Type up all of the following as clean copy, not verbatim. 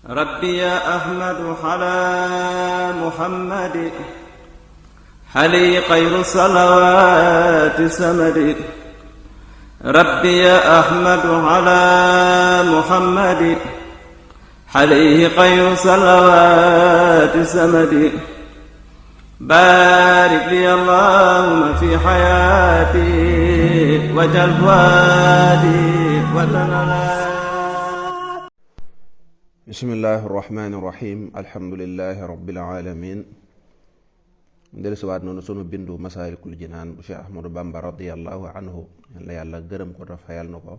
ربي يا أحمد على محمد حلي خير الصلوات سمد ربي يا أحمد على محمد حليه خير صلوات سمد بارك لي اللهم في حياتي وجل وادي وتنالي. bismillahi irrahmani irrahim alhamdulilahi rabilalamin ndel siwaat noonu sunu bindu masaalikul jinaan bu Cheikh Ahmadou Bamba radiallahu anhu yàlla yàlla gërëm ko te fayal na ko.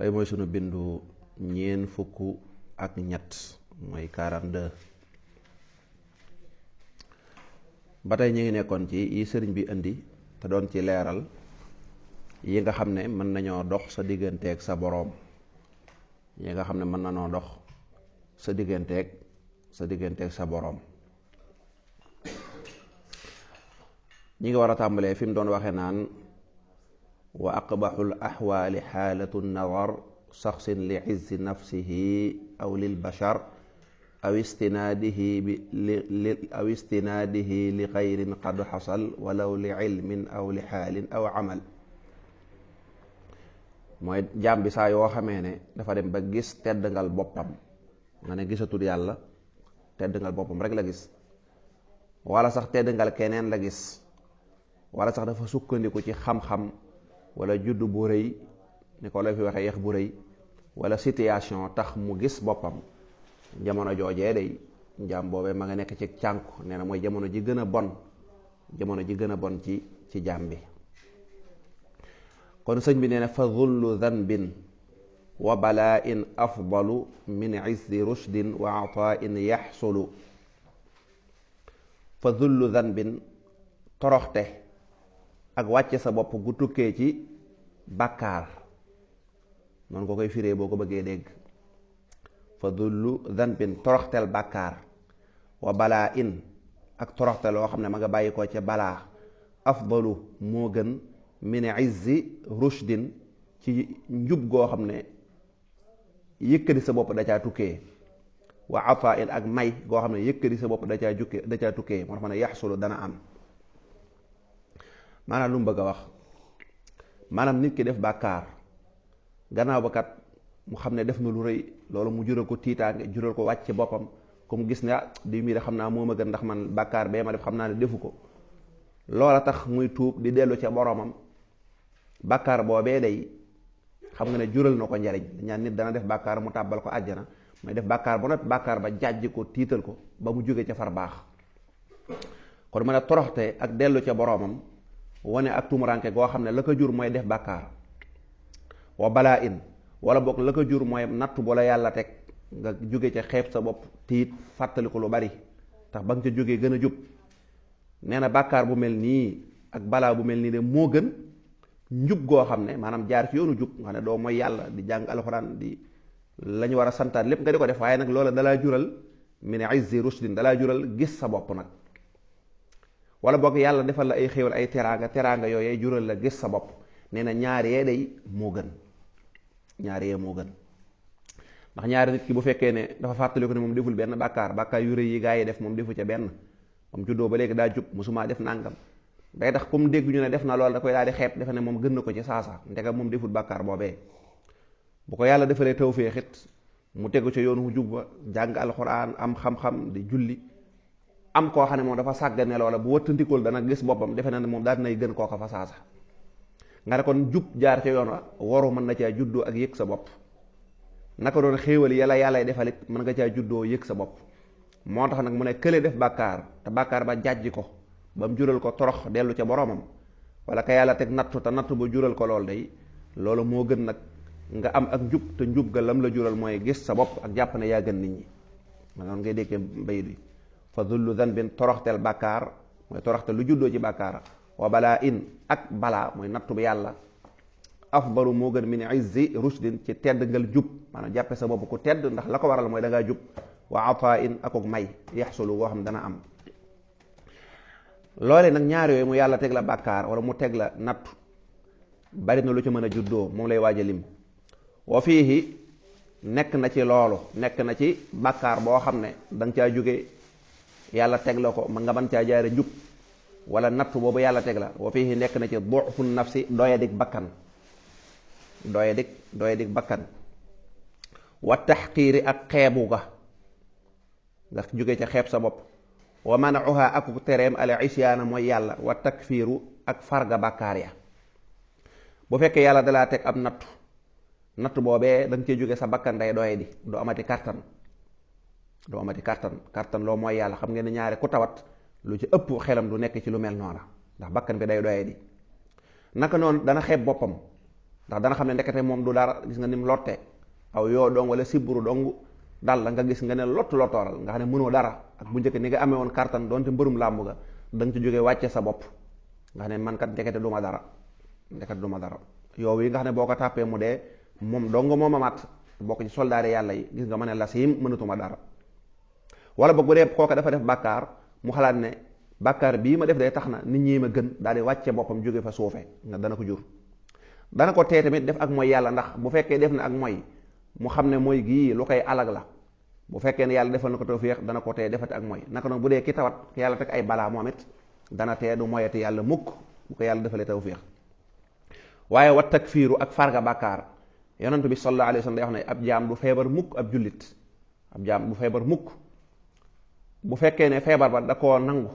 tey mooy sunu bindu ñeen fukk ak ñett mooy 42. ba tey ñu ngi nekkoon ci yi sëriñ bi indi te doon ci leeral yi nga xam ne mën nañoo dox sa digganteeg sa boroom, yi nga xam ne mën na noo dox sa digganteeg sa boroom. ñi ngi war a tàmbalee fi mu doon waxe naan wa aqbaxul axwaali xaalatu nadar saxsin li izzi nafsihi aw lil bashar aw istinaadihi li xayrin qad xasal walaw li ilmin aw li xaalin aw amal. mooy jaam bi saa yoo xamee ne dafa dem ba gis teddngal boppam, nga ne gisatul yàlla, teddngal boppam rek la gis, wala sax teddngal keneen la gis, wala sax dafa sukkandiku ci xam-xam wala juddu bu rëy ni ko la fi waxee yax bu rëy wala situation tax mu gis boppam. jamono joojee day jaam boobee ma nga nekk ci cànku, nee na mooy jamono ji gën a bon ci jaam bi. kon sëñ bi nee na fa zullu danbin wa bala'in afdalu min izzi rushdin wa ata'in yaxsulu. fa zullu danbin toroxte ak wàcce sa bopp gu tukkee ci bàkkaar, noonu ko koy firee boo ko bëggee dégg. fa zullu danbin toroxteel bàkkaar, wa bala'in ak toroxte loo xam ne ma nga bàyyi ko ca balaa, afdalu moo gën min izzi rushdin ci njub goo xam ne yëkkati sa bopp da caa tukkee, wa ata'in ak may goo xam ne yëkkati sa bopp da caa tukkee moo tax ma ne yaxsulu dana am. maanaam lu mu bëgg a wax, maanaam nit ki def bàkkaar gannaaw ba kat mu xam ne def na lu rëy, loolu mu jural ko tiitaange, jural ko wàcc boppam, comme gis ne di mii de xam naa moo ma gën ndax man bàkkaar bee ma def xam naa ne defu ko. loola tax muy tuub di dellu ca boromam. bàkkaar boobee day xam nga ne jural na ko njariñ. ñaan nit dana def bàkkaar mu tàbbal ko àjjana, may def bàkkaar ba noppi bàkkaar ba jàjj ko, tiital ko ba mu jóge ca far baax. kon mën a toroxte ak dellu ca boromam, wane ak tumuranke goo xam ne la ko jur mooy def bàkkaar. wa balaa in wala boog la ko jur mooy nattu bu la yàlla teg nga jóge ca xeeb sa bopp, tiit, fàttali ko lu bari tax ba nga ca jógee gën a jub. nee na bàkkaar bu mel nii ak balaa bu mel nii de moo gën njub goo xam ne maanaam jaar ci yoonu jub nga ne doo mooy yàlla, di jàng alxuraan, di la ñu war a santaat lépp nga di ko def, waaye nag loola dalaa jural min izzi rushdin, dalaa jural gis sa bopp nag. wala boog yàlla defal la ay xéewal, ay teraanga yooyee jural la gis sa bopp. nee na ñaar yee day moo gën, ñaar yee moo gën. ndax ñaari nit ki bu fekkee ne dafa fàttaliku ne moom deful benn bàkkaar yu rëy yi gaa yi def moom defu ca benn, moom juddoo ba léegi daa jub, musuma def nàngam, day tax comme dégg ñu ne def na lool da koy daal di xeeb, defe ne moom gën na ko ci saasa, ndegam moom deful bàkkaar boobee. bu ko yàlla defalee tawfeexit mu tegu ca yoonu jub ba, jàng alxuraan, am xam-xam, di julli, am koo xam ne moom dafa sàggane loola, bu wëttandikool dana gis boppam, defe na ne moom daal dinay gën koo ko fa saasa. nga ne kon jub jaar ca yoon wa waru mën na caa juddoo ak yëg sa bopp. naka doon xéewal yàlla defalit mën nga caa juddoo yëg sa bopp. moo tax nag mu ne kële def bàkkaar te bàkkaar ba jàjji ko ba mu jural ko torox dellu ca boromam, wala ka yàlla teg nattu te nattu ba jural ko lool day, loolu moo gën nag nga am ak njub te njub ga lam la jural mooy gis sa bopp ak jàpp ne yaa gën nit ñi. ma noonu ngay déggee mbay bi fa zullu danbin toroxteel bàkkaar mooy toroxte lu juddoo ci bàkkaar, wa balaa in ak balaa mooy nattu bi yàlla, afdalu moo gën min izzi rushdin ci tedd ngal jub, maanaam jàppe sa bopp ku tedd ndax la ko waral mooy da ngaa jub. wa ata'in akuk may yaxsulu goo xam dana am. loole nag ñaar yooyu mu yàlla teg la bàkkaar wala mu teg la nattu bari na lu ci mën a juddoo, moom lay waaj a lim. wa fiihi nekk na ci loolu, nekk na ci bàkkaar boo xam ne danga caa jóge yàlla teg la ko ma nga mën caa jaare njub, wala natt boobu yàlla teg la. wa fihi nekk na ci du'fu nafsi doyadik bakkan, doyadik bakkan. wa taxqiiri ak xeebu ga nga jóge ca xeeb sa bopp. wa manauha ak tereem al isyaana mooy yàlla. wa takfiiru ak farga bàkkaar ya. bu fekkee yàlla dalaa teg ab natt boobee da nga cee jóge sa bakkan day doye di doo amati kattan, kattan loo mooy yàlla. xam ngeen ne ñaare ku tawat lu ci ëpp xelam du nekk ci lu mel noona, ndax bakkan bi day doye di. naka noonu dana xeeb boppam, ndax dana xam ne ndekete moom du dara. gis nga ni mu lotte aw yoo dong wala siburu dong dal la nga gis nga ne lottooral nga xam ne mënoo dara. ak bu njëkk ni nga amee woon kattan doonte mbërum làmb ga da nga ci jóge wàcce sa bopp nga xam ne man kat ndekete du ma dara, yow yi nga xam ne boo ko tàppee mu dee moom dong moom a mat bokk ci soldaari yàlla yi. gis nga ma ne la siim mënatuma dara. wala boog bu dee kooka dafa def bàkkaar mu xalaat ne bàkkaar bii ma def day tax na nit ñi ma gën, daal di wàcce boppam jóge fa suufe nga dana ko jur. dana ko tee tamit def ak mooy yàlla, ndax bu fekkee def na ak mooy mu xam ne mooy gii lu koy alag la. bu fekkee ne yàlla defal na ko tawfiix dana ko tee defati ak mooy. naka noonu bu dee ki tawat ki yàlla teg ay balaa moom it dana tee du moyati yàlla mukk bu ko yàlla defalee tawfiix. waaye wa takfiiru ak farga bàkkaar, yonent bi sallallahu alayhi wa sallam day wax ne ab jaam du feebar mukk, ab jullit ab jaam du feebar mukk bu fekkee ne feebar ba da koo nangu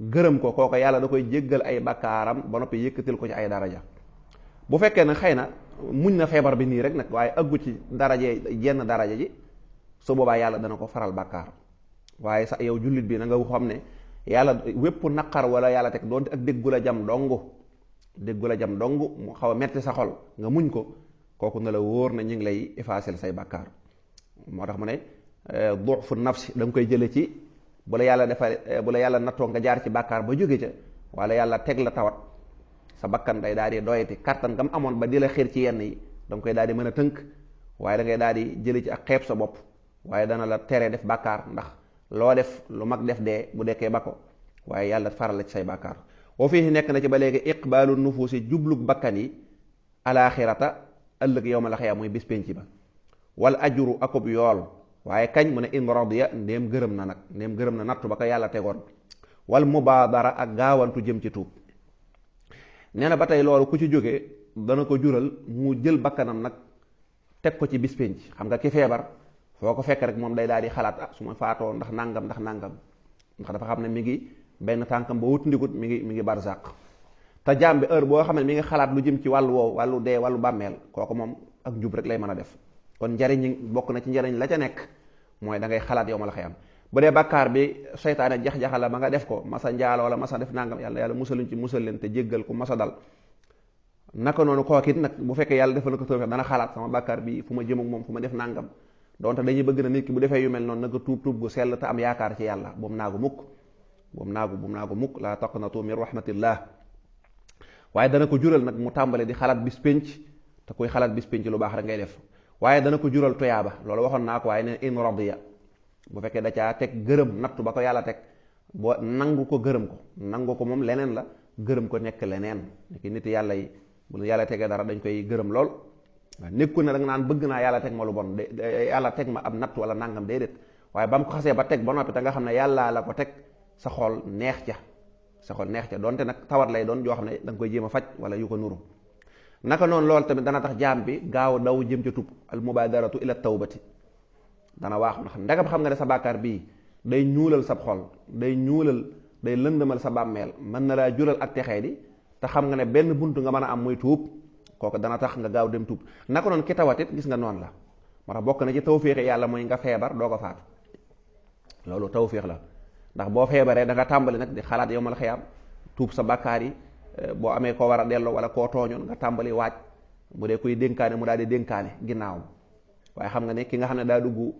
gërëm ko, kooko yàlla da koy jéggal ay bakkaaram ba noppi yëkkatil ko ci ay daraja. bu fekkee ne xëy na muñ na feebar bi nii rek nag waaye aggu ci daraje jenn daraja ji, su boobaa yàlla dana ko faral bàkkaar. waaye sax yow jullit bi na nga xam ne yàlla wépp naqar wala yàlla teg doonte ak déggu la jam dong mu xaw a metti sa xol nga muñ ko, kooku na la wóor na ñu ngi lay effacer say bàkkaar. moo tax mu ne du'fu nafsi da nga koy jële ci bu la yàlla nattoo nga jaar ci bàkkaar ba jóge ca, wala yàlla teg la tawat sa bakkan day daal di doyati kattan gam amoon ba di la xiir ci yenn yi da nga koy daal di mën a tënk, waaye da ngay daal di jële ci ak xeeb sa bopp. waaye dana la tere def bàkkaar, ndax loo def lu mag def dee bu dekkee ba ko, waaye yàlla faral la ci say bàkkaar. wa fii nekk na ci ba léegi iqbaalu nufuusi jublug bakkan yi alaaxirata ëllëg yawmal xiyaama muy bis penc ba. wal ajru akub yool, waaye kañ mu ne in radiya ndéem gërëm na nattu ba ko yàlla tegoon. wal mubaadara ak gaawantu jëm ci tuub. nee na ba tey loolu ku ci jógee dana ko jural mu jël bakkanam nag teg ko ci bis penc. xam nga ki feebar foo ko fekk rek moom day daal di xalaat su ma faatoo ndax nangam ndax dafa xam ne mi ngi benn tànkam ba wut ndikut mi ngi barzaq. te jaam bi heure boo xam ne mi ngi xalaat lu jëm ci wàllu woowu, wàllu dee, wàllu bàmmeel, kooku moom ak njub rek lay mën a def. kon njariñ bokk na ci njariñ la ca nekk mooy da ngay xalaat yow ma la xëy am. bu dee bàkkaar bi seytaane jax-jaxal la ba nga def ko masa njaalo wala masa def nangam, yàlla musaluñ ci musal leen te jéggal ko masa dal. naka noonu kookit nag bu fekkee yàlla defal na ko tawfiix dana xalaat sama bàkkaar bi fu ma jëm ak moom fu ma def nangam. donte dañuy bëgg na nit ki bu defee yu mel noonu nanga tuub gu sell te am yaakaar ci yàlla. bu mu naagu mukk laa taqnatu min rahmatillah. waaye dana ko jural nag mu tàmbale di xalaat bis pénc, te kuy xalaat bis pénc lu baax rek ngay def. waaye dana ko jural toyaaba, loolu waxoon naa ko. waaye ne in radiya bu fekkee da caa teg gërëm nattu ba ko yàlla teg, boo nangu ko gërëm ko. nangu ko moom leneen la, gërëm ko nekk leneen. ki nit yàlla yi bu yàlla tegee dara dañ koy gërëm lool. waaw nekkul ne da nga naan bëgg naa yàlla teg ma lu bon yàlla teg ma ab natt wala nangam déedéet. waaye ba mu ko xasee ba teg ba noppi te nga xam ne yàlla la ko teg, sa xol neex ca donte nag tawat lay doon joo xam ne da nga koy jéem a faj wala yu ko nuru. naka noonu loolu tamit dana tax jaam bi gaaw daw jëm ca tub al mubaadaratu ila tawbati. dana waaxu ndax ndegam xam nga ne sa bàkkaar bii day ñuulal sa xol, day lëndëmal sa bàmmeel, mën na laa jural ak texee di, te xam nga ne benn buntu nga mën a am muy tuub, kooku dana tax nga gaaw dem tuub. naka noonu ki tawatit gis nga noonu la. moo tax bokk na ci tawféexi yàlla mooy nga feebar doo ko faatu. loolu tawféex la, ndax boo feebaree da nga tàmbali nag di xalaat yawmal xiyaam, tuub sa bàkkaar yi. boo amee koo war a delloo wala koo tooñoon nga tàmbali waaj. bu dee kuy dénkaane mu daal di dénkaane ginnaawam. waaye xam nga ne ki nga xam ne daa dugg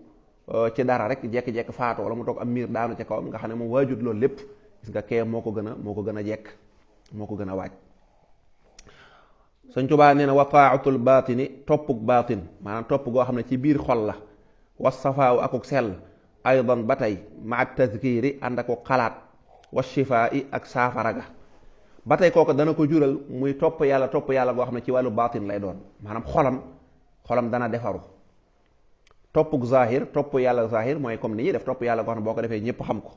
ci dara rek jekki-jekki faatu wala mu toog am miir daanu ca kawam, nga xam ne moom waajut loolu lépp, gis nga kee moo ko gën a jekk, moo ko gën a waaj. Sëñ Tuubaa nee na wa taatul baatini toppuk baatin, maanaam topp goo xam ne ci biir xol la. wa safaaw akuk sell aydan ba tey ma tazkiri ànd akuk xalaat. wa shifaa i ak saafara ga ba tey kooku dana ko jural muy topp yàlla goo xam ne ci wàllu baatin lay doon. maanaam xolam dana defaru. toppuk zahir topp yàlla zahir mooy comme ni ñuy def topp yàlla goo xam ne boo ko defee ñëpp xam ko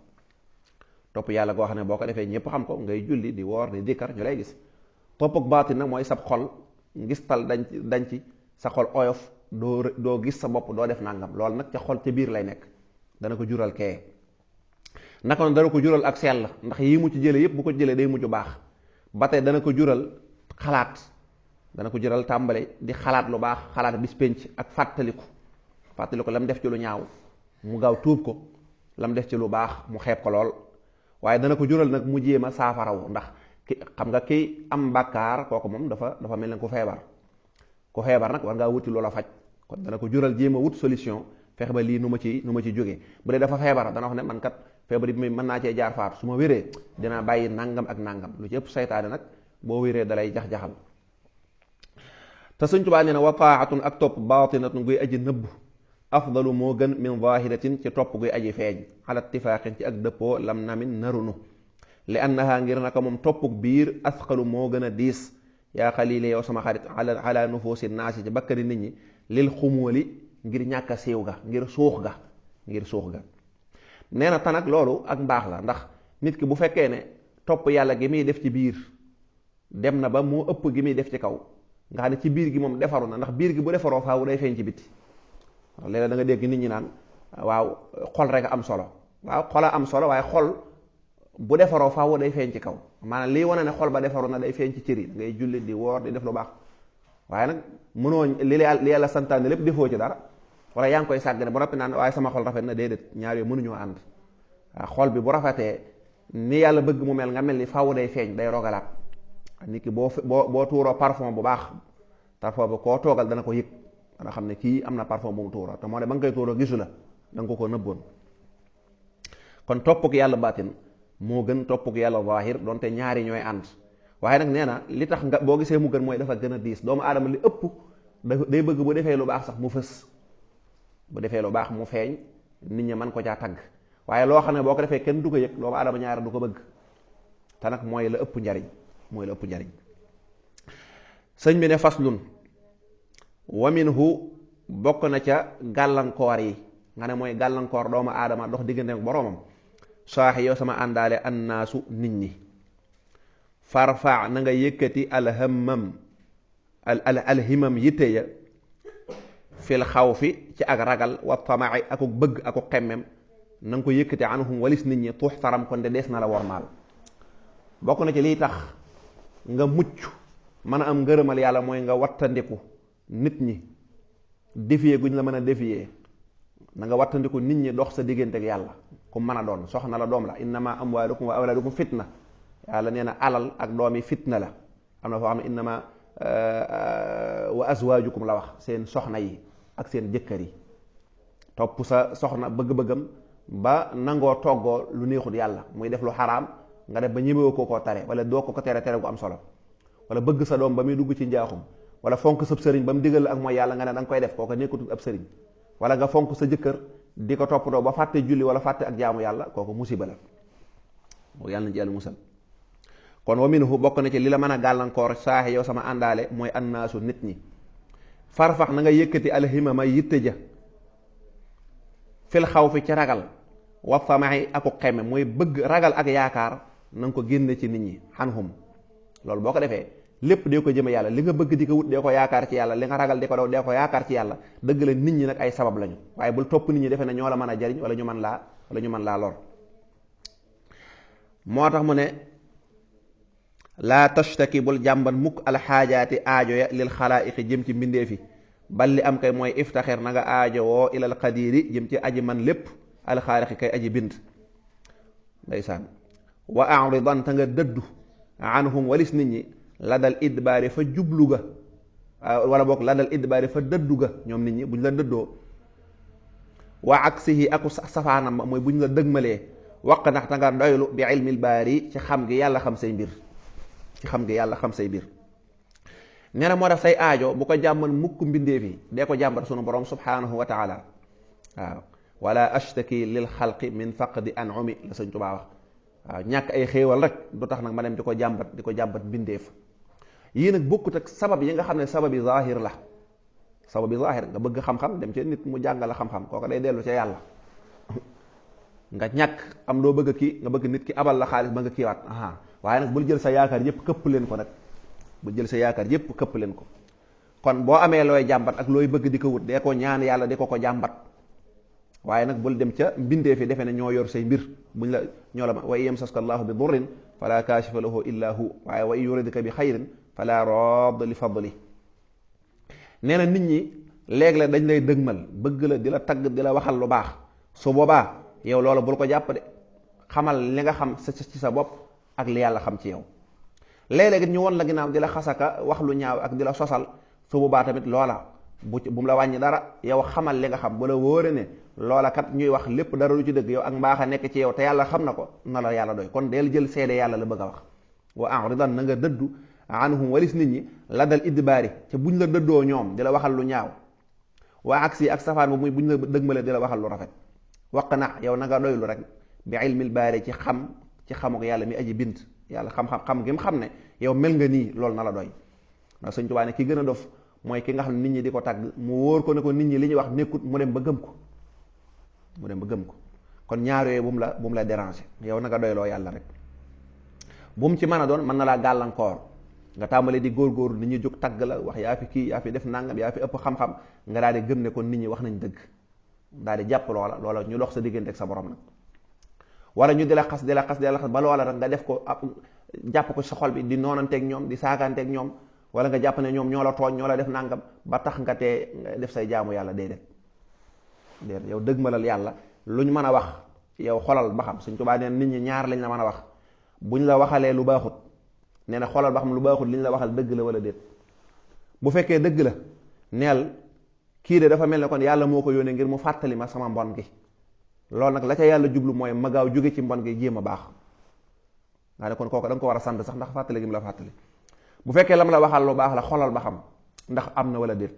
topp yàlla goo xam ne boo ko defee ñëpp xam ko ngay julli di woor di dikkar ñu lay gis. toppuk baatin nag mooy sab xol ngistal dañ ci sa xol oyof doo gis sa bopp doo def nangam loolu nag ca xol ca biir lay nekk dana ko jural kee. naka noonu dana ko jural ak sell ndax yi mu ci jële yépp bu ko jëlee day mujj baax ba tey dana ko jural xalaat dana ko jural tàmbale di xalaat lu baax xalaat bis pénc ak fàttaliku lam def ci lu ñaaw mu gaaw tuub ko lam def ci lu baax mu xeeb ko lool. waaye dana ko jural nag mu jéem a saafarawu ndax xam nga ki am bàkkaar kooku moom dafa mel ne ku feebar nag war ngaa wuti loola faj kon dana ko jural jéem a wut solution fexe ba lii nu ma ci jógee bu dee dafa feebar dana wax ne man kat feebar bi mën naa cee jaar faatu su ma wéree dinaa bàyyi nangam ak nangam lu ci ëpp saytaane nag boo wéree dalay jax-jaxal. te Sëñ Tuubaa nee na wa taatun ak topp baatinatun guy aji nëbb afdalu moo gën min zahiratin ci topp guy aji feeñ ala ittifaaqin ci ak dëppoo lam namin narunu li annaha ngir naka moom toppuk biir asqalu moo gën a diis yaa xalile yow sama xarit ala nufuusi naasi ci bakkari nit ñi lil xumóoli ngir ñàkk a siiw ga ngir suux ga nee na tanag loolu ak mbaax la ndax nit ki bu fekkee ne topp yàlla gi muy def ci biir dem na ba moo ëpp gi muy def ci kaw nga xam ne ci biir gi moom defaru na ndax biir gi bu defaroo faawu day feeñ ci biti léeg-léeg da nga dégg nit ñi naan waaw xol rek am solo waaw xola am solo waaye xol bu defaroo faawu day feeñ ci kaw maanaam lii wane ne xol ba defaru na day feeñ ci cër yi ngay julli di woor di def lu baax waaye nag mënoo li yàlla santaane lépp defoo ci dara wala yaa ngi koy sàggane ba noppi naan waaye sama xol rafet na déedéet ñaar yooyu mënuñoo ànd waaw xol bi bu rafetee ni yàlla bëgg mu mel nga mel ni faawu day feeñ day rogalaat nit ki boo tuuroo parfum bu baax parfum bu koo toogal dana ko yëg dana xam ne kii am na parfum bu mu tuuroo te moo ne ba nga koy tuuroo gisu la da nga ko nëbboon. kon toppuk yàlla baatin moo gën toppuk yàlla zaahir donte ñaari ñooy ànd waaye nag nee na li tax nga boo gisee mu gën mooy dafa gën a diis doomu aadama li ëpp day bëgg bu defee lu baax sax mu fës bu defee lu baax mu feeñ nit ñi mën ko caa tagg waaye loo xam ne boo ko defee kenn du ko yëg doomu aadama ñaari du ko bëgg te nag mooy la ëpp njariñ sëñ bi ne faslun wa minhu bokk na ca gàllankoor yi nga ne mooy gàllankoor doomu aadama dox diggante ak boroomam saaxi yow sama àndaale annaasu nit ñi farfa na nga yëkkati alhimam yitte ya fil xawfi ci ak ragal wa tamaci akuk bëgg akuk xemmem na nga ko yëkkati anhum walis nit ñi tuxtaram kon de dees na la wormaal bokk na ci liy tax nga mucc mën a am ngërëmal yàlla mooy nga wattandiku nit ñi défier guñ la mën a défier na nga wattandiku nit ñi dox sa diggante ak yàlla ku mën a doon soxna la doom la innama amwaalukum wa awlaadukum fitna yàlla nee na alal ak doom yi fitna la am na foo xam ne innama wa azwaajukum la wax seen soxna yi ak seen jëkkër yi topp sa soxna bëgg-bëggam ba nangoo toggoo lu neexut yàlla muy def lu xaraam nga def ba ñemewoo koo tare wala doo ko tere gu am solo wala bëgg sa doom ba muy dugg ci njaaxum wala fonk sab sëriñ ba mu digal la ak mooy yàlla nga ne da nga koy def kooku nekkatul ab sëriñ wala nga fonk sa jëkkër di ko toppatoo ba fàtte julli wala fàtte ak jaamu yàlla kooku musiba la moo yàlla na ci yàlla musal kon wa minhu bokk na ci li la mën a gàllankoor saaxe yow sama àndaale mooy annaasu nit ñi farfax na nga yëkkati alhimama yitte ja fil xaw fi ci ragal wa tamaxi aku xeme mooy bëgg ragal ak yaakaar na nga ko génne ci nit ñi xanhum loolu boo ko defee lépp dee ko jëme yàlla li nga bëgg di ko wut dee ko yaakaar ci yàlla li nga ragal di ko daw dee ko yaakaar ci yàlla dëgg la nit ñi nag ay sabab lañu waaye bul topp nit ñi defe ne ñoo la mën a jariñ wala ñu mën laa lor moo tax mu ne laa tashtaki bul jàmban mukk alxaajaati aajo ya lil xalaa'iqi jëm ci mbindeefi bal li am kay mooy iftaxir na nga aajo woo ilal qadiri jëm ci aji man lépp alxaaliqi kay aji bind ndeysaan wa aridan ta nga dëddu anhum walis nit ñi la dal idbaari fa jublu ga wala boog la dal idbaari fa dëddu ga ñoom nit ñi buñ la dëddoo wa aksihi aku safaanam mooy buñ la dëgmalee waq ndax ta nga doylu bi ilmil baari ci xam gi yàlla xam say mbir nee na moo def say aajo bu ko jàmban mukk mbindeef yi dee ko jàmbat sunu borom subhanahu wa taala waaw wala ashtaki lil xalqi min faqdi an'umi la Sëñ Tuubaa wax waaw ñàkk ay xéewal rek du tax nag ma dem di ko jàmbat mbindeef yii nag bokkut ak sabab yi nga xam ne sabab yi zaahir la sababi zahir nga bëgg xam-xam dem ca nit mu jàngale xam-xam kooku day dellu ca yàlla. nga ñàkk am loo bëgg kii nga bëgg nit ki abal la xaalis ba nga kiiwaat waaye nag bul jël sa yaakaar yépp këpp leen ko nag bul jël sa yaakaar yépp këpp leen ko. kon boo amee looy jàmbat ak looy bëgg di ko wut dee ko ñaan yàlla di ko jàmbat waaye nag bul dem ca mbindee fi defe ne ñoo yor say mbir buñ la ñoo la ma wa in yamsaska allahu bi durrin fala kaashifa lahu illa hu waaye wa in yuridka bi xayrin fala radda li fadli. nee na nit ñi léeg-léeg dañ lay dëgmal bëgg la di la tagg di la waxal lu baax su boobaa yow loolu bul ko jàpp de xamal li nga xam ci sa bopp ak li yàlla xam ci yow. léeg-léeg ñu won la ginnaaw di la xasaka wax lu ñaaw ak di la sosal su boobaa tamit loola bu mu la wàññi dara yow xamal li nga xam bu la wóore ne loola kat ñuy wax lépp dara lu ci dëgg yow ak mbaax a nekk ci yow te yàlla xam na ko na la yàlla doy kon del jël seede yàlla la bëgg a wax. wa a'ridan na nga dëddu anhum walis nit ñi la dal idbaari ca buñ la dëddoo ñoom di la waxal lu ñaaw waa aksi ak safaan ba muy buñ la dëgmale di la waxal lu rafet. waq na yow na nga doylu rek bi ilmil baari ci xamuk yàlla mi aji bind yàlla xam gi mu xam ne yow mel nga nii loolu na la doy. ndax Sëñ Tuubaa ne ki gën a dof mooy ki nga xam ne nit ñi di ko tàgg mu wóor ko ne ko nit ñi li ñuy wax nekkut mu dem ba gëm ko kon ñaar yooyu bu mu la déranger yow na nga doyloo yàlla rek. bu mu ci mën a doon mën na laa gàllankoor nga tàmbali di góorgóorlu nit ñi jóg tagg la wax yaa fi kii yaa fi def nangam yaa fi ëpp xam-xam nga daal di gëm ne kon nit ñi wax nañ dëgg daal di jàpp loola ñu dox sa diggante ak sa borom nag. wala ñu di la xas ba loola rek nga def ko jàpp ko sa xol bi di noonanteeg ñoom di saakaanteeg ñoom wala nga jàpp ne ñoom ñoo la tooñ ñoo la def nangam ba tax nga tee def say jaamu yàlla déedéet yow dëgmalal yàlla luñ mën a wax yow xolal ba xam. Sëñ Tuubaa neen nit ñi ñaar lañ la mën a wax buñ la waxalee lu baaxut nee na xolal ba xam lu baaxut liñ la waxal dëgg la wala déet. bu fekkee dëgg la neel kii de dafa mel ne kon yàlla moo ko yónnee ngir mu fàttali ma sama mbon gi loolu nag la ca yàlla jublu mooy ma gaaw jóge ci mbon gi jéem a baax nga ne kon kooku da nga ko war a sant sax ndax fàttali gi mu la fàttali. bu fekkee lam la waxal lu baax la xolal ba xam ndax am na wala déet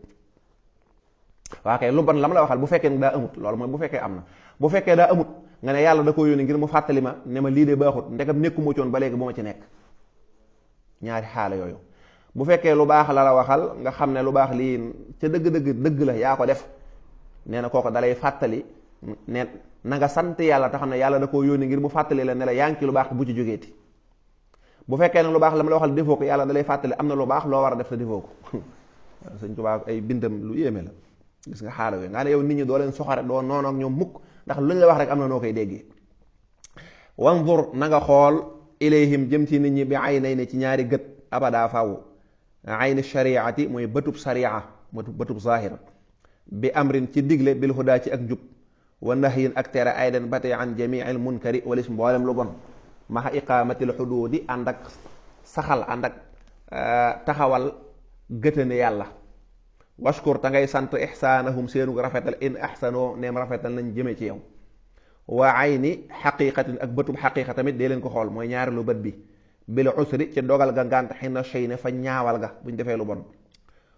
waa kay lu bon lam la waxal bu fekkee daa amut loolu mooy bu fekkee am na. bu fekkee daa amut nga ne yàlla da ko yónnee ngir mu fàttali ma ne ma lii de baaxut ndegam nekkuma coon ba léegi bu ma ci nekk ñaari xaala yooyu. bu fekkee lu baax la waxal nga xam ne lu baax lii ca dëgg la yaa ko def nee na kooku dalay fàttali ne na nga sant yàlla te xam ne yàlla da koo yónni ngir mu fàttali la ne la yaa ngi ci lu baax bu ci jógeeti. bu fekkee ne lu baax la ma la waxal defoo ko yàlla dalay fàttali am na lu baax loo war a def te defoo ko. Sëñ Tuubaa ay bindam lu yéeme la gis nga xaala yooyu nga ne yow nit ñi doo leen soxare doo noonu ak ñoom mukk ndax luñ la wax rek am na noo koy déggee. wanzur na nga xool ilayhim jëm ci nit ñi bi aynayni ci ñaari gët abada faw ayni shariati mooy bëtub sharia bëtub zahir bi amrin ci digle bil hudaa ci ak njub wa nahyin ak tere aydan bate an jamiil munkari walis mboolem lu bon maxa iqaamatil xuduudi ànd ak saxal ànd ak taxawal gëtëne yàlla washkur ta ngay sant ixsaanahum seenu rafetal in axsanoo neem rafetal nañ jëme ci yow wa ayni xaqiqatin ak bëtub xaqiqa tamit dee leen ko xool mooy ñaareelu bët bi bil usri ci dogal ga ngànt xina shay ne fa ñaawal ga buñ defee lu bon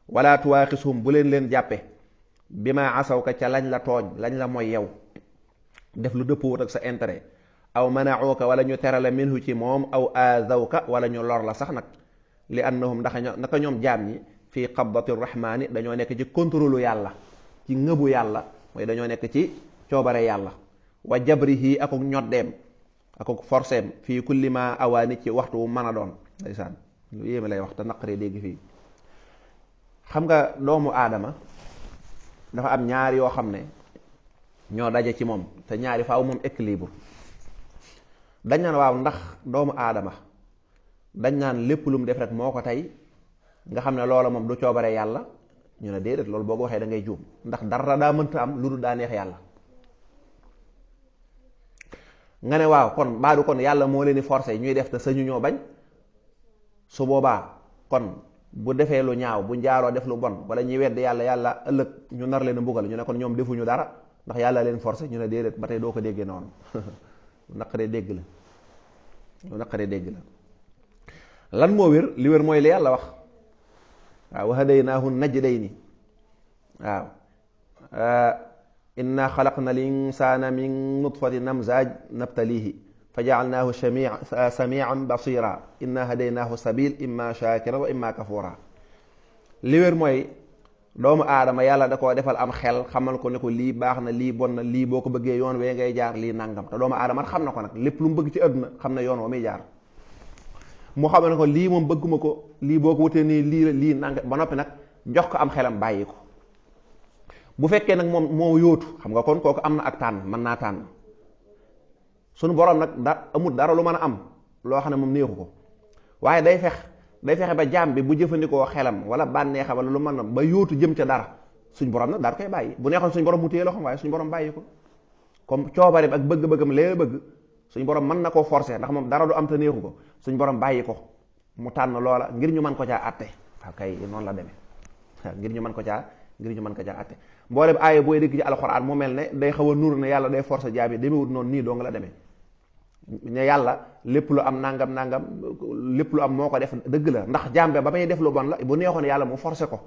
wala tuwaaxisuhum bu leen jàppe bi ma asaw ka ca lañ la tooñ lañ la mooy yow def lu dëppwut ak sa intérêt aw manauka wala ñu terale minhu ci moom aw aazawka wala ñu lor la sax nag li annahum naka ñoom jaam ñi fii qabdati rahmaani dañoo nekk ci contrôle yàlla ci ngëbu yàlla mooy dañoo nekk ci coobare yàlla wa jabrihi akuk ñoddeem akuk forceem fii kulli ma awaani ci waxtu wu mën a doon ndeysaan lu yéeme lay wax te naqaree dégg fii. xam nga doomu aadama dafa am ñaar yoo xam ne ñoo daje ci moom te ñaari faaw moom équilibre. dañ naan waaw ndax doomu aadama dañ naan lépp lu mu def rek moo ko tey nga xam ne loola moom du coobare yàlla ñu ne déedéet loolu boo ko waxee da ngay juum ndax dara daa mënta am lu dul daa neex yàlla. nga ne waaw kon baadu kon yàlla moo leen di forcé ñuy def te sañu ñoo bañ su boobaa kon bu defee lu ñaaw bu njaaroo def lu bon wala ñuy wedd yàlla ëllëg ñu nar leen a mbugal ñu ne kon ñoom defuñu dara ndax yàlla leen forcé ñu ne déedéet ba tey doo ko déggee noonu lu naqaree dégg la lan moo wér li wér mooy li yàlla wax waaw wa hadaynaahu najdayni waaw inna xalaqna al insana min nutfatin namzaaj nabtalihi fa jaalnaahu samian basira inna hadaynaahu sabil imma shakira wa imma kafura li wér mooy doomu aadama yàlla da koo defal am xel xamal ko ne ko lii baax na lii bon na lii boo ko bëggee yoon wee ngay jaar lii nangam te doomu aadama xam na ko nag lépp lu mu bëgg ci àdduna xam na yoon wa muy jaar mu xam ne ko lii moom bëgguma ko lii boo ko wutee nii lii nangam ba noppi nag jox ko am xelam bàyyi ko. bu fekkee nag moom moo yóotu xam nga kon kooku am na ak tànn mën naa tànn sunu borom nag amul dara lu mën a am loo xam ne moom neexu ko waaye day fexe ba jaam bi bu jëfandikoo xelam wala bànneexa wala lu mën a ba yóotu jëm ca dara suñ borom nag daal koy bàyyi bu neexoon suñ borom mu téye loxoom waaye suñ borom bàyyi ko comme coobareem ak bëgg-bëggam lee bëgg suñ borom mën na koo forcer ndax moom dara du am te neexu ko suñ borom bàyyi ko mu tànn loola ngir ñu mën ko caa atte waaw kay noonu la demee ngir ñu mën ko caa atte mboolem aaya booy dégg ci alxuraan mu mel ne day xaw a nuur ne yàlla day forcer jaam yi demewut noonu nii doo nga la demee ne yàlla lépp lu am nangam lépp lu am moo ko def dëgg la ndax jàmbe ba may def lu bon la bu neexoon yàlla mu forcer ko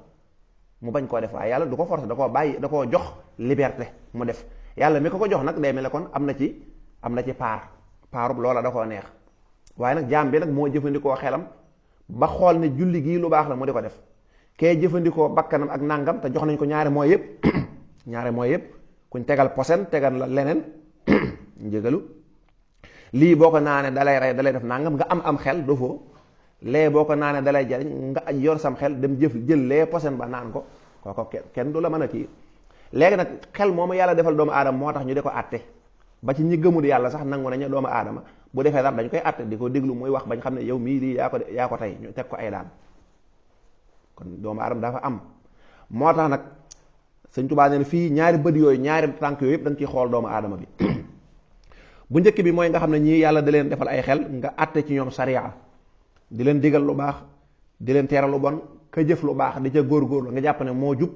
mu bañ koo def waaye yàlla du ko forcer da koo bàyyi da koo jox liberté mu def yàlla mi ko jox nag day mel ne kon am na ci paarub loola da koo neex waaye nag jaam bi nag moo jëfandikoo xelam ba xool ne julli gii lu baax la mu di ko def kee jëfandikoo bakkanam ak nangam te jox nañ ko ñaari mooy yëpp kuñ tegal posen tegal la leneen njëgalu lii boo ko naanee dalay rey dalay def nangam nga am xel dofoo lee boo ko naanee dalay jariñ nga yor sam xel dem jël lee posen ba naan ko kooko kenn du la mën a kii léegi nag xel moomu yàlla defal doomu aadama moo tax ñu di ko àtte ba ci ñi gëmul yàlla sax nangu nañu doomu aadama bu defee dara dañ koy àtte di ko déglu muy wax bañ xam ne yow mii lii yaa ko tey ñu teg ko ay daan kon doomu aadama dafa am moo tax nag Sëñ Tuubaa nee na fii ñaari bët yooyu ñaari tànk yooyu yëpp da nga ciy xool doomu aadama bi bu njëkk bi mooy nga xam ne ñii yàlla da leen defal ay xel nga àtte ci ñoom sariya di leen digal lu baax di leen teeral lu bon ka jëf lu baax di ca góorgóorlu nga jàpp ne moo jub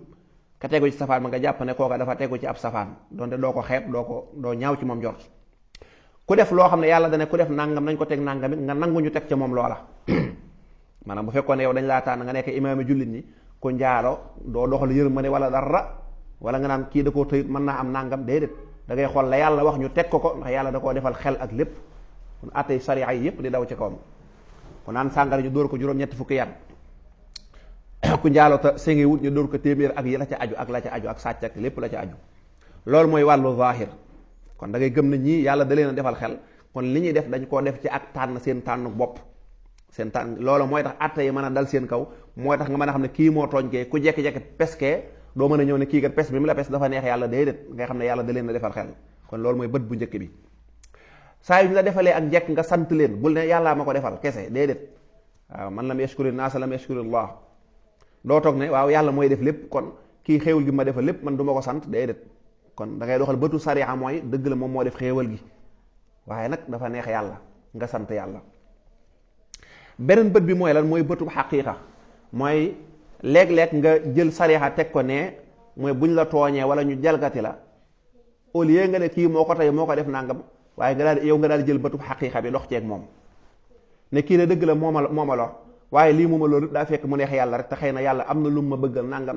ka tegu ci safaan ma nga jàpp ne kooka dafa tegu ci ab safaan donte doo ko xeeb doo ñaaw ci moom jort ku def loo xam ne yàlla dane ku def nangam nañ ko teg nangam it nga nangu ñu teg ca moom loola maanaam bu fekkoon ne yow dañ laa tànn nga nekk imaami jullit ñi ku njaalo doo doxal yërmande wala dara wala nga naan kii da koo tëyit mën naa am nangam déedéet da ngay xool la yàlla wax ñu teg ko ndax yàlla da koo defal xel ak lépp kon attey sariya yi yépp di daw ci kawam ku naan sàngara ñu dóor ko juróom-ñetti fukki yat ku njaaloo ta séngi wut ñu dóor ko téeméer ak yi la ca aju ak sàcc ak lépp la ca aju loolu mooy wàllu zahir kon da ngay gëm na ñii yàlla da leen a defal xel kon li ñuy def dañ koo def ci ak tànn seen tànn bopp seen tànn loolu mooy tax atte yi mën a dal seen kaw mooy tax nga mën a xam ne kii moo tooñ kee ku jekki-jekki peskee doo mën a ñëw ne kii kat pes bi mu la pes dafa neex yàlla déedéet ngay xam ne yàlla da leen a defal xel kon loolu mooy bët bu njëkk bi saa yu ñu la defalee ak njekk nga sant leen bul ne yàllaa ma ko defal kese déedéet waaw man lam yashkuri naasa lam yashkurillah doo toog ne waaw yàlla mooy def lépp kon kii xéewal gi ma defal lépp man du ma ko sant déedéet kon da ngay doxal bëtu sariya mooy dëgg la moom moo def xéewal gi waaye nag dafa neex yàlla nga sant yàlla beneen bët bi mooy lan mooy bëtu xaqiiqa mooy léeg-léeg nga jël sariya teg ko ne mooy buñ la tooñee wala ñu jalgati la au lieu nga ne kii moo ko tey moo ko def nangam waaye nga daal yow nga daal jël bëtu xaqiiqa bi dox ceeg moom ne kii ne dëgg la moo ma lor waaye lii mu ma lor daa fekk mu neex yàlla rek te xëy na yàlla am na lu ma bëggal nangam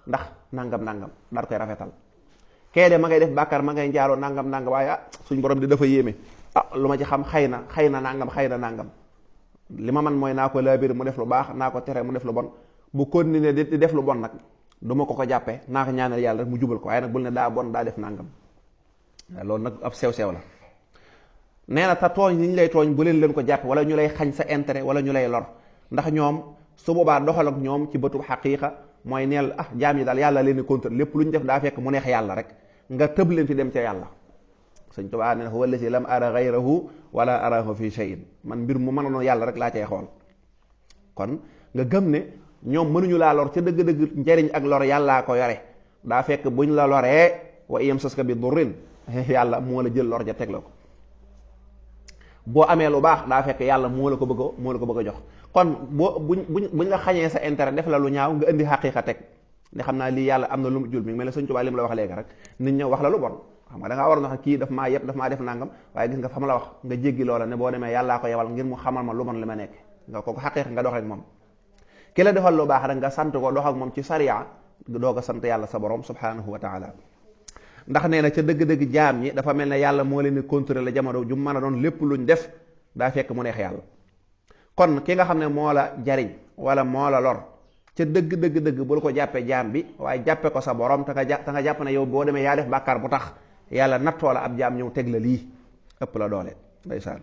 ndax nangam daal koy rafetal kee de ma ngay def bàkkaar ma ngay njaaloo nangam waaye suñ borom di dafa yéeme lu ma ci xam xëy na nangam li ma man mooy naa ko laabir mu def lu baax naa ko tere mu def lu bon bu continuer di def lu bon nag du ma ko jàppee naa ko ñaanal yàlla rek mu jubal ko waaye nag bul ne daa bon daa def nangam loolu nag ab sew-sew la nee na te tooñ ni ñu lay tooñ bu leen ko jàppe wala ñu lay xañ sa intérêt wala ñu lay lor ndax ñoom su boobaa doxal ak ñoom ci bëtu xaqiiqa mooy neel jaam yi daal yàlla leen di contrôle lépp lu ñu def daa fekk mu neex yàlla rek nga tëb leen fi dem ca yàlla Sëñ Tuubaa ne huwa allazi lam ara ghayrahu wala arahu fi shay'in man mbir mu mënoon yàlla rek laa cay xool kon nga gëm ne ñoom mënuñu laa lor ca dëgg-dëgg njariñ ak lor yàllaa ko yore daa fekk buñ la loree wa yamsaska bi durrin yàlla moo la jël lor ja teg la ko boo amee lu baax daa fekk yàlla moo la ko bëgg a jox kon buñ la xañee sa intérêt def la lu ñaaw nga indi xaqiiqa teg ne xam naa lii yàlla am na lu mu jul mi ngi mel ne Sëñ Tuubaa li mu la wax léegi rek nit ñëw wax la lu bon xam nga da ngaa war na wax kii daf maa yëpp daf maa def nangam waaye gis nga fa ma la wax nga jéggi loola ne boo demee yàllaa ko yebal ngir mu xamal ma lu bon li ma nekk nga kooku xaqiiqa nga dox rek moom ki la defal lu baax rek nga sant ko dox ak moom ci sariya doog a sant yàlla sa borom subhanahu wa taala ndax nee na ca dëgg-dëgg jaam ñi dafa mel ne yàlla moo leen di contrôler jamono ju mën a doon lépp luñ def daa fekk mu neex yàlla kon ki nga xam ne moo la jariñ wala moo la lor ca dëgg bul ko jàppe jaam bi waaye jàppe ko sa borom te nga jàpp ne yow boo demee yaa def bàkkaar bu tax yàlla nattoo la ab jaam ñëw teg la lii ëpp la doole ndeysaan.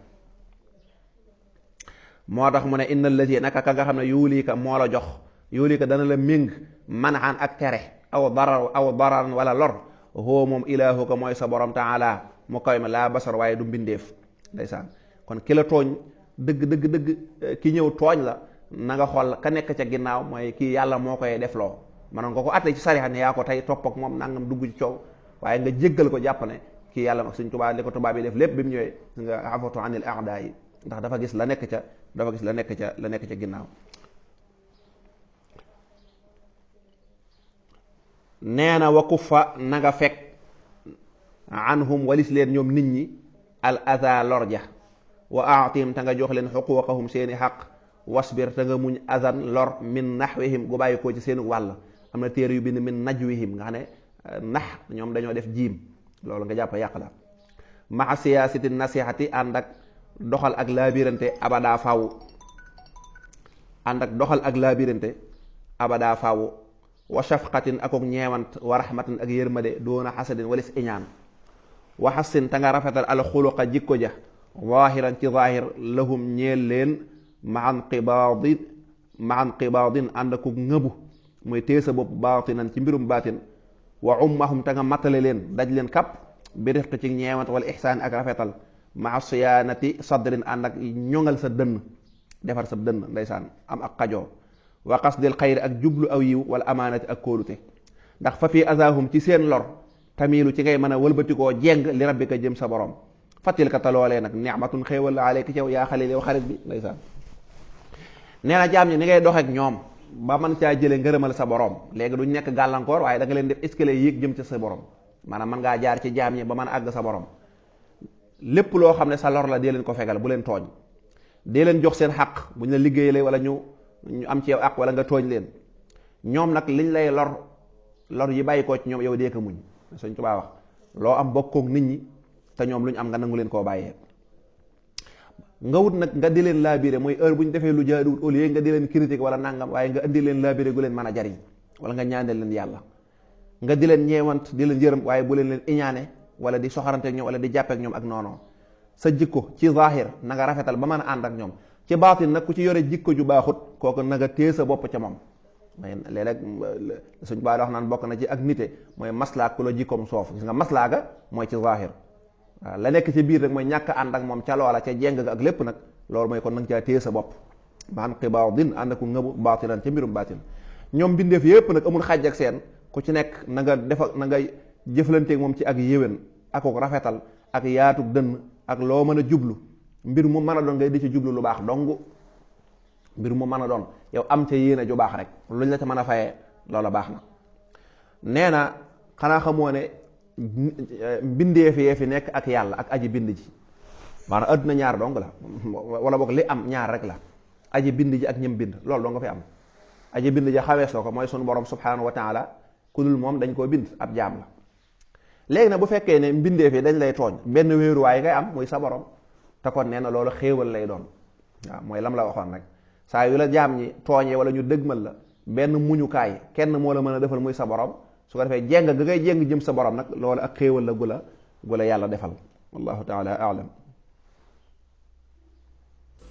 moo tax mu ne inna allati naka ka nga xam ne yuulika moo la jox yuulika dana la méng manaan ak tere aw dararan wala lor hoo moom ilaahuka mooy sa borom taala mu kaw mi laa basar waaye du mbindeef ndeysaan. kon ki la tooñ dëgg ki ñëw tooñ la na nga xool ka nekk ca ginnaaw mooy kii yàlla moo koy def loo manoon nga ko atte ci sariya ne yaa ko tey topp ak moom nangam dugg ci coow waaye nga jéggal ko jàpp ne kii yàlla Sëñ Tuubaa li ko tubaab yi def lépp bi mu ñëwee nga afatu anil a'daa yi ndax dafa gis la nekk ca ginnaaw. nee na wa kuffa na nga fekk anhum walis leen ñoom nit ñi al aza lorja wa aatim te nga jox leen xuquuqahum seeni xaq wasbir te nga muñ azan lor min naxwihim gu bàyyi koo ci seeni wàll. am na téere yu bind min najwihim nga xam ne nax ñoom dañoo def jiim loolu nga jàpp yàq la. maa siyaasati nasihati ànd ak doxal ak laabirante abada faw wa shafqatin akok ñeewant wa rahmatin ak yërmade doona xasadin walis iñaan wa xassin ta nga rafetal al xuluqa jikko ja zaahiran ci zaahir lahum ñeel leen maan qibaadin ànd akuk ngëbu mooy téye sa bopp baatinan ci mbirum baatin wa ummahum ta nga mattale leen daj leen kapp bi rifq ci ñeewant wala ihsaan ak rafetal maa siyaanati sadrin ànd ak ñoŋal sa dënn defar sa dënn ndeysaan am ak xajoo wa qasdil xayri ak jublu aw yiw wala amaanati ak kóolute ndax fa fii azahum ci seen lor tamiilu ci ngay mën a wëlbatikoo jeng li rabbika jëm sa borom fatil ka ta loolee nag ni'matun xéewal la aleyka ci yow yaa xalil yow xarit bi ndeysaan. nee na jaam ñi ni ngay doxeek ñoom ba mën caa jële ngërëmal sa borom léegi duñ nekk gàllankoor waaye da nga leen def escalier yéeg jëm ci sa borom maanaam mën ngaa jaar ci jaam ñi ba mën a àgg sa borom. lépp loo xam ne sa lor la dee leen ko fegal bu leen tooñ dee leen jox seen xaq buñ la liggéeyalee wala ñu am ci yow àq wala nga tooñ leen ñoom nag liñ lay lor yi bàyyi koo ci ñoom yow dee ko muñ. Sëñ Tuubaa wax loo am bokkook nit ñi te ñoom lu ñu am nga nangu leen koo bàyyee. nga wut nag nga di leen laabiré mooy heure bu ñu defee lu jaaduwut au lieu nga di leen critique wala nangam waaye nga indi leen laabiré gu leen mën a jariñ wala nga ñaanal leen yàlla. nga di leen ñeewant di leen yërëm waaye bu leen iñaane wala di soxaranteek ñoom wala di jàppeek ñoom ak noonu. sa jikko ci zahir na nga rafetal ba mën a ànd ak ñoom ci baatin nag ku ci yore jikko ju baaxut kooku na nga téye sa bopp ca moom. mais léeg-léeg suñ baa wax naan bokk na ci ak nite mooy maslaa ku la jikkoom soof gis nga maslaa ga mooy ci zahir waaw la nekk ci biir rek mooy ñàkk ànd ak moom ca loola ca jeng ga ak lépp nag loolu mooy kon nanga caa téye sa bopp maan xibaadin ànd aku ngëbu baatinan ca mbirum baatin. ñoom bindeef yépp nag amul xàjj ak seen ku ci nekk na nga na nga jëflanteeg moom ci ak yéwén akuk rafetal ak yaatug dënn ak loo mën a jublu mbir mu mën a doon ngay di ci jublu lu baax dong mbir mu mën a doon yow am ca yéene ju baax rek luñ la ca mën a fayee loola baax na. nee na xanaa xamoo ne mbindeef yee fi nekk ak yàlla ak aji bind ji maanaam àdduna ñaar dong la wala boog li am ñaar rek la aji bind ji ak ñëm bind loolu doo nga fi am. aji bind ji xaweesoo ko mooy sunu borom subhanahu wa taala ku dul moom dañ koo bind ab jaam la. léegi nag bu fekkee ne mbindeef yi dañ lay tooñ benn wéeruwaay ngay am muy sa borom te kon nee na loolu xéewal lay doon waaw mooy lam la waxoon rek saa yu la jaam ñi tooñee wala ñu dëgmal la benn muñukaay kenn moo la mën a defal muy sa borom su ko defee jéng nga ngay jéng jëm sa borom nag loolu ak xéewal la gu la yàlla defal wallahu taala aalam.